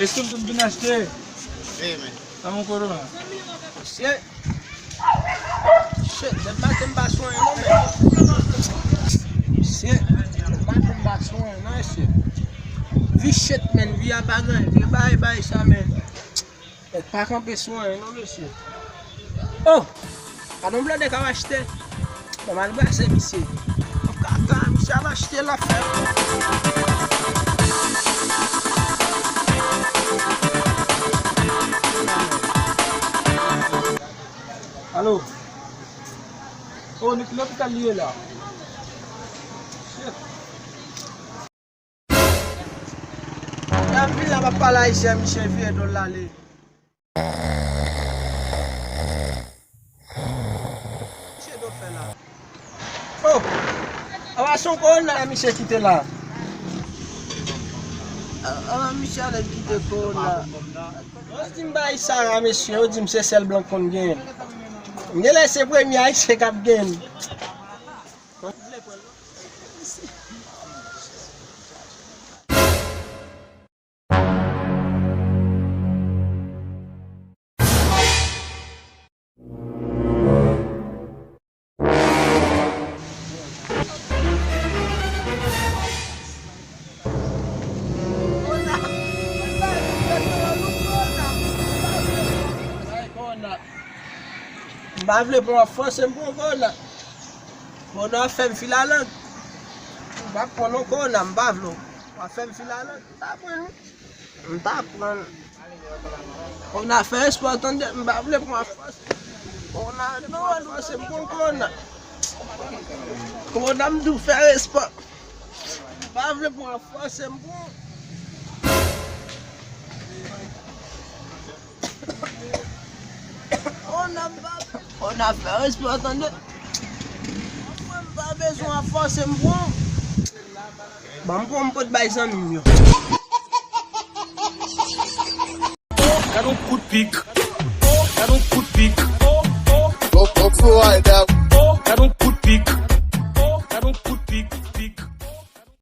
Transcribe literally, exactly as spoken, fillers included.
Èske m vin achte? Wi, men. Sa yon korona. Mesye. Shit, depi maten m pa sou anyen non, men. Mesye, depi maten m pa sou anyen non, mesye. Vi shit, men, vi a pa gen, vi bay, bay sa, men. Nèg pa kanpe sou anyen non, mesye. Oh! Gade yon blòdè k ap achte. Bon, m al brase misye. Kaka, misye ap achte l ap fè. Alo? Oh, Nick, lopital li ye la. Shit. Lè m vin la, m ap pale ayisyen, misye vire do l ale. Misye do fè la. Oh! Anba son kowona misye kite la. Anba misye ale kite kowona. Yo di m bay sa a, mesye, yo di m se sèl blan k konn genyen. M genlè se premye ayisyen k ap genyen. M pa vle pran fòse m pran kòna. Kòna fè m fil a lang. M pa pran non kòna, m pa vle. W ap fè m fil a lang. M ta pran wi. M ta pran. Kòna fè espò tande, m pa vle pran fòs. Kòna, non, non, se m pran kòna. Kòna m tou fè espò. M pa vle pran fòs, se m pran. Kòna m pa, kòna fè espò tande. Mwen m pa bezwen fòse m pran. Ban m pran m pot bay zanmi m yo. Gad yon kout pik. Gad yon kout pik. Don't, don't feel like